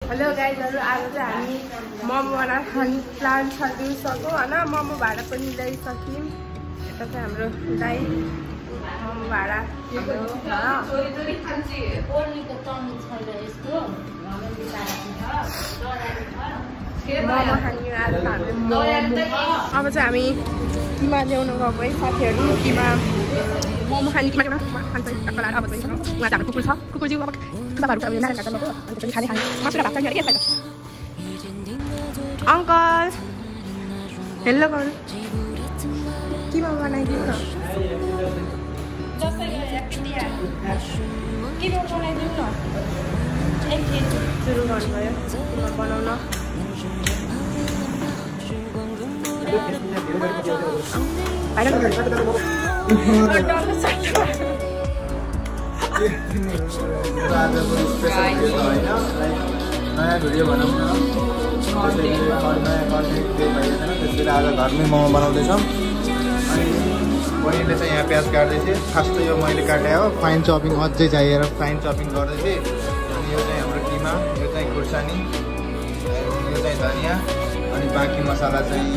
Hello गाइजहरु, आज चाहिँ हामी मोमो बनाएर खाने प्लान छ दिउँसोको हैन। मोमो भाडा पनि ल्याइसक्यौँ। यता चाहिँ हाम्रो दाइ मोमो भाडा मोमो खाने आज हामीले मोमो। अब चाहिँ हामी किमा ल्याउनु गएको है साथीहरू। किमा मोमो खाने किमा ल्याउन खान्छ टक्कलाएर। अब चाहिँ उहाँ हाम्रो कुकुर छ, कुकुर जिउ अब बाबाहरुको अब नारायण घाटा लगेको अनि पनि खाने मसुरा भात खाने के अंकल हेलो गर्नु किमा बनाइदिनु न। किमा बनाइदिनु न। एकछिन सुरु गर्नुभयो किमा बनाउन। नयाँ भिडियो बनाउँ न। त्यसैले आज घरमै मोमो बनाउँदैछौँ। अनि बहिनीले चाहिँ यहाँ प्याज काट्दै थिएँ। खास त यो मैले काटेँ हो, फाइन चपिङ अझै चाहिएर फाइन चपिङ गर्दै थिएँ। अनि यो चाहिँ हाम्रो किमा, यो चाहिँ खुर्सानी, यो चाहिँ धनियाँ, अनि बाँकी मसला चाहिँ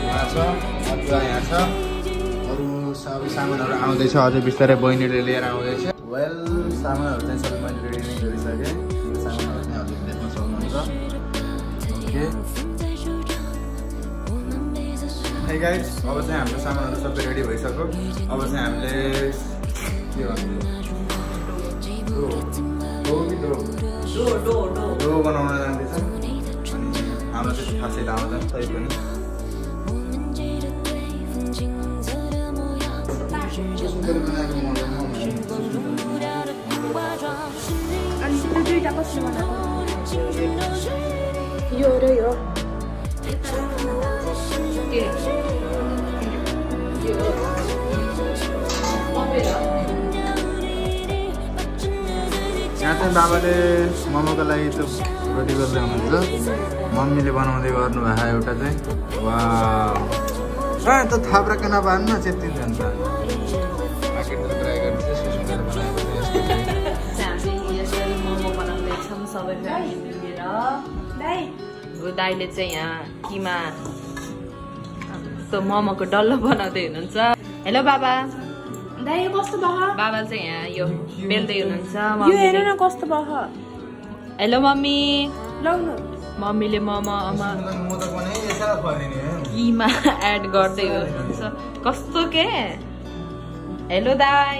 यहाँ छ, अदुवा यहाँ छ। अरू सबै सामानहरू आउँदैछ, अझै बिस्तारै बहिनीले लिएर आउँदैछ। वेल सामानहरू चाहिँ सबै मैले रेडी नै गरिसकेँ। यो सामानहरू चाहिँ हजुर देख्न सक्नुहुन्छ। ओके है गाइज, अब चाहिँ हाम्रो सामानहरू सबै रेडी भइसक्यो। अब चाहिँ हामीले के भन्नु डो बनाउन जाँदैछौँ। अनि हाम्रो चाहिँ खासै आउँदैन तै पनि दुईटा कसरी बनाएको यो र यो यहाँ चाहिँ बाबाले मोमोको लागि त्यो रोटी गर्दै हुनुहुन्छ। मम्मीले बनाउँदै गर्नुभएको एउटा चाहिँ वा त थाप्राको नपार्नु न चेत्तिन्छ अन्त। दाइले चाहिँ यहाँ किमा त्यो मोमोको डल्लो बनाउँदै हुनुहुन्छ। हेलो बाबा। दाइ कस्तो भयो? बाबा चाहिँ यहाँ यो बेल्दै हुनुहुन्छ। यो हेर्नु न कस्तो भयो। Hello mummy. लाउनु मम्मीले मोमो किमा एड गर्दै हुनुहुन्छ। कस्तो के? हेलो दाइ।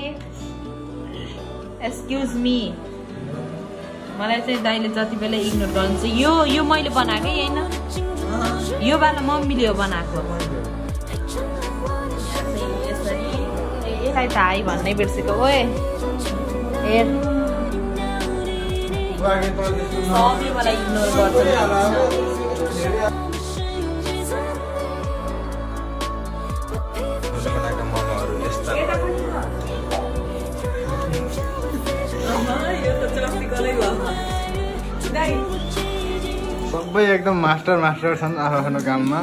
Excuse me. मलाई चाहिँ दाइले जति बेला इग्नोर गर्नुहुन्छ। यो मैले बनाएकै होइन, यो वाला मम्मीले हो बनाएको। यसरी त हाई भन्नै बिर्सेको। ओए हेर सबले मलाई इग्नोर गर्छ। सबै एकदम मास्टर छन् आफ्नो काममा।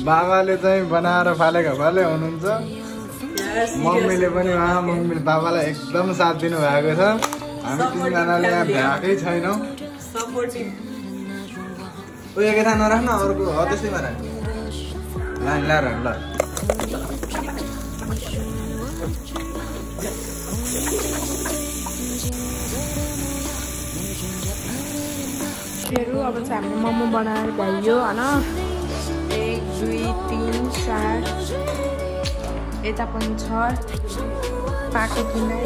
बाबाले चाहिँ बनाएर फालेको फाले हुनुहुन्छ। मम्मीले पनि मम्मीले बाबालाई एकदम साथ दिनु भएको छ। हामी तिनजनाले यहाँ भ्याएकै छैनौँ। उयो के थाहा नराख्न अर्को हो त्यसै भएर ल्याएर ल। अब चाहिँ हामीले मोमो बनाएर भ्याइयो होइन। 1 2 3 4 यता पनि छ पाएको किनै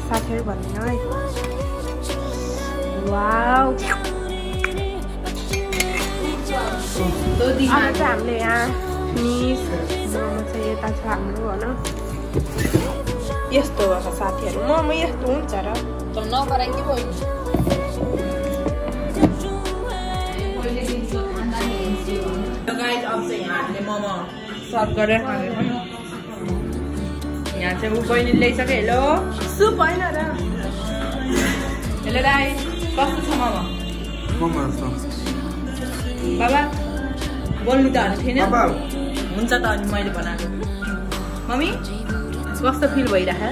साथीहरू भन्दिनँ है। वाउ। अब चाहिँ हामीले यहाँ फिनिस मोमो चाहिँ यता छ हाम्रो होइन। यस्तो हो साथीहरू, मोमो यस्तो हुन्छ र नगराइ के भयो। अब चाहिँ यहाँ हामीले मोमो सर्भ गरेर खाँदैछौँ। यहाँ चाहिँ ऊ बहिनी ल्याइसक्यो। हेलो सुप होइन र। हेलो दाइ, कस्तो छ मोमो? बाबा बोल्नु त हाल्नु थिएन। हुन्छ त अनि मैले बनाएको। मम्मी कस्तो फिल भइरहेको?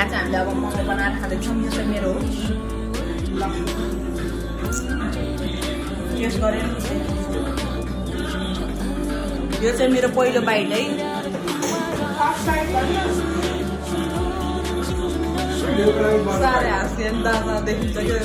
यहाँ चाहिँ हामीले अब मोमो बनाएर खाँदैछौँ यो चाहिँ मेरो टेस्ट गरेँ यो चाहिँ मेरो पहिलो बाइट है साह्रै हाँस्यो नि दादा देखिन्छ क्या